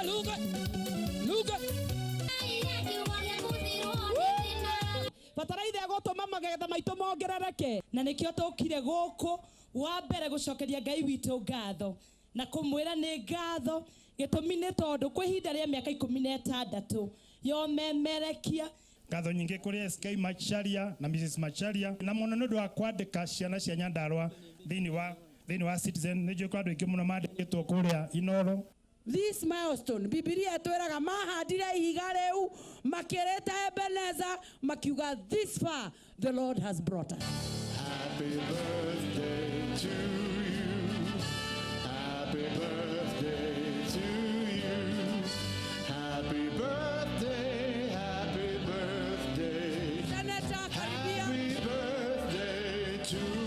Luga Luga. Bataraitha ĩgũtũma magetha maitũ mongerereke, na nĩkĩo tũkire gũkũ wa mbere gũcokeria Ngai witũ ngatho na kũmwĩra nĩ ngatho. Gĩtũmi nĩ tondũ kwa ihinda rĩa mĩaka 16 yomemerekia. Ngatho nyingĩ kũrĩ SK Macharia na Mrs Macharia na mũno nĩ ũndũ wa kwandĩka ciana cia Nyandarua thĩinĩ wa Citizen. Nĩ njũĩ kwa andũ aingĩ mũno mandĩkĩtwo kũrĩa Inoro. This milestone, Bibilia ĩtwĩraga mahandire ihiga rĩu, makĩrĩta Ebeneza, makiuga, "This far the Lord has brought us." Happy birthday to you. Happy birthday to you. Happy birthday, happy birthday. Senator, karibia. Happy birthday to